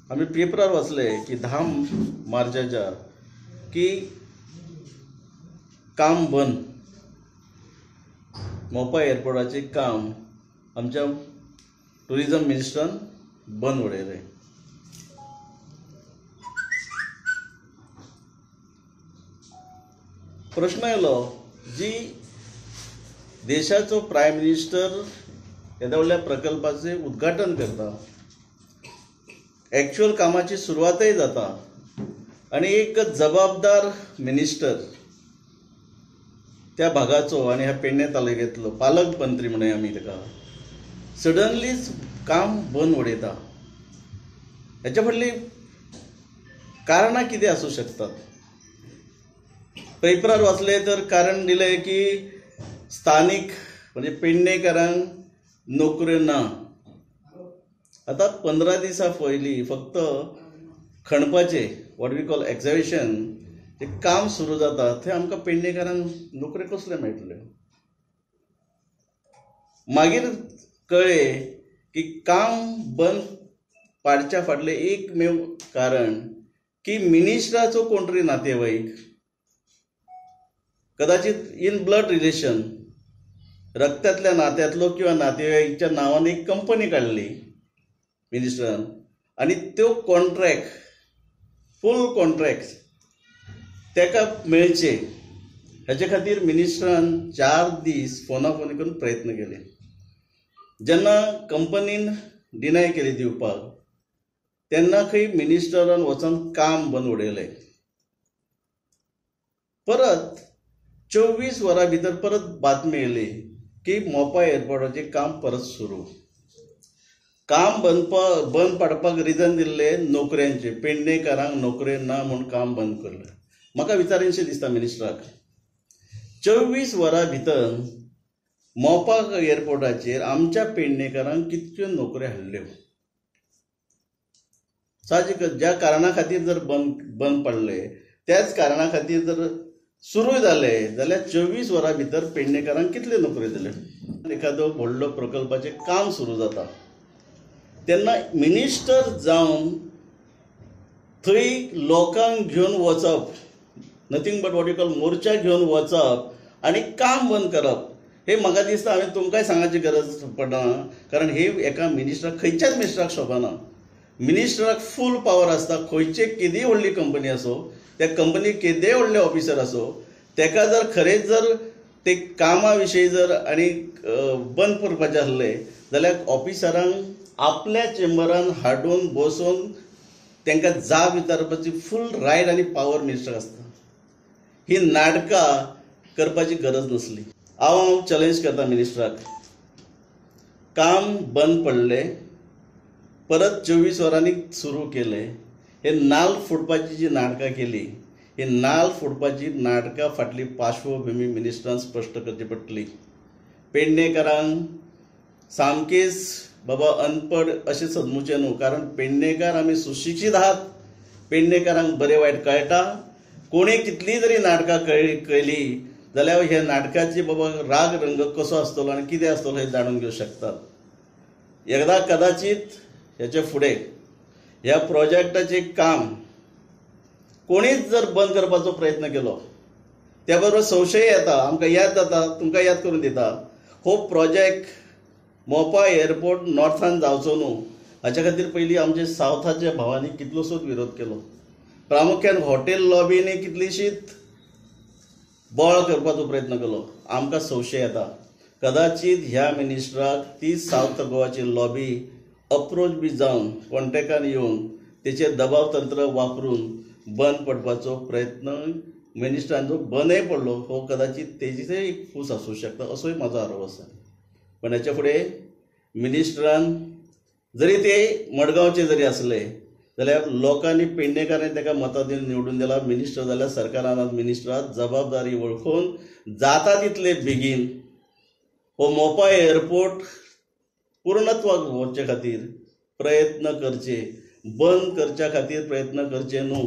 आमी पेपरार वाचले की 10 मार्चाच्या की काम बंद, मोपा एअरपोर्टाचें काम आमच्या टुरिजम मिनिस्टरान बंद उडयलें. प्रश्न येयलो जी देशाचो प्रायम मिनिस्टर येद्या व्हडल्या प्रकल्पाचें उद्घाटन करता, एक्चुअल कामाची सुरवातय जाता आनी एक जबाबदार मिनिस्टर त्या भागाचो आनी ह्या पेडणे तालुक्यांतलो पालकमंत्री म्हणूया आमी ताका, सडनलीच काम बंद उडयता. हेच्या फाटलीं कारणां कितें आसूं शकतात? पेपरार वाचलें तर कारण दिलें की स्थानीक म्हणजे पेडणेकारांक नोकऱ्यो ना. आतां 15 दिसां पयलीं फक्त खणपाचें what we call एक्झिबिशन जें काम सुरू जाता थंय आमकां पेडणेकारांक नोकऱ्यो कसल्यो मेळटल्यो? मागीर कळ्ळें की काम बंद पाडच्या फाटलें एकमेव कारण की मिनिस्टराचो कोण तरी नातेवाईक, कदाचित इन ब्लड रिलेशन, रक्तांतल्या नात्यांतलो किंवा नातेवाईकच्या नांवान एक कंपनी काडली मिनिस्टरान आनी त्यो कॉन्ट्रॅक्ट, फूल कॉन्ट्रॅक्ट ताका मेळचे हेचे खातीर मिनिस्टरान 4 दीस फोनाफोनी करून प्रयत्न केले. जेन्ना कंपनीन डिनाय केली दिवपाक तेन्ना खंय मिनिस्टरान वचून काम बंद उडयलें. परत 24 वरां भितर परत बातमी येयली की मोपा एअरपोर्टाचें काम परत सुरू. काम बंद पाडपाक रिजन दिल्लें नोकऱ्यांचें, पेडणेकारांक नोकऱ्यो ना म्हूण काम बंद केलें. म्हाका विचारीनशें दिसता मिनिस्टराक, 24 वरां भितर मोपा एअरपोर्टाचेर आमच्या पेडणेकारांक कितक्यो नोकऱ्यो हाडल्यो? साहजीक ज्या कारणा खातीर जर बंद पडले त्याच कारणा खातीर जर सुरू जालें जाल्यार 24 वरां भितर पेडणेकारांक कितल्यो नोकऱ्यो दिल्यो? एखादो व्हडलो प्रकल्पाचें काम सुरू जाता तेन्ना मिनिस्टर जावन थंय लोकांक घेवन वचप, nothing but what you call मोर्चा घेवन वचप आनी काम बंद करप, हे म्हाका दिसता हांवें तुमकांय सांगपाची गरज पडना, कारण हे एका मिनिस्टराक, खंयच्याच मिनिस्टराक शोभना. मिनिस्टराक फूल पावर आसता, खंयचे केदीय व्हडली कंपनी आसूं, त्या कंपनी केदेय व्हडले ऑफिसर आसूं, ताका जर खरेंच जर ते कामा विशयी जर आनी बंद करपाचें आसलें जाल्यार ऑफिसरांक आपल्या चेंबरान हाडून बसोवन तांकां जाप विचारपाची फूल रायट आनी पावर मिनिस्टराक आसता. ही नाटकां करपाची गरज नासली. हांव चॅलेंज करता मिनिस्टराक, काम बंद पडलें परत 24 वरांनी सुरू केलें, हे नाल फोडपाची जी नाटकां केली, ही नाल फोडपाची नाटकां फाटली पार्श्वभुमी मिनिस्टरान स्पश्ट करची पडटली. पेडणेकारांक सामकेच बाबा अनपड अशें समजूचें न्हू, कारण पेडणेकार आमी सुशिक्षीत आहात, पेडणेकारांक बरें वायट कळटा. कोणी कितलीं जरी नाटकां केली जाल्यार ह्या नाटकाची बाबा राग रंग कसो आसतलो आनी कितें आसतलो हें जाणून घेवंक शकतात. एकदां कदाचीत हेचे फुडें ह्या प्रोजेक्टाचें काम कोणीच जर बंद करपाचो प्रयत्न केलो, त्या बरोबर संशय येता, आमकां याद जाता, तुमकां याद करून दिता, हो प्रोजेक्ट मोपा एअरपोर्ट नॉर्थान जावचो न्हू हाच्या खातीर पयलीं आमचे सावथाच्या भावांनी कितलोसोच विरोध केलो. प्रामुख्यान हॉटेल लॉबींनी कितलीशीच बळ करपाचो प्रयत्न केलो. आमकां संशय येता कदाचीत ह्या मिनिस्टराक ती सावथ गोवाची लॉबी अप्रोच बी जावन कॉन्टेक्टान येवन तेचेर दबाव तंत्र वापरून बंद पडपाचो प्रयत्न मिनिस्टरान जो बंदय पडलो हो कदाचीत तेजीय एक फूस आसूं शकता असोय म्हाजो आरोप आसा. पण हेच्या फुडें मिनिस्टरान जरी ते मडगांवचे जरी आसले जाल्यार लोकांनी पेडणेकारांनी ताका मतां दिवन निवडून दिला मिनिस्टर जाल्यार सरकारान मिनिस्टराक जबाबदारी वळखून जाता तितले बेगीन हो मोपा एअरपोर्ट पूर्णत्वाक व्हरचे खातीर प्रयत्न करचे, बंद करच्या खातीर प्रयत्न करचे न्हू.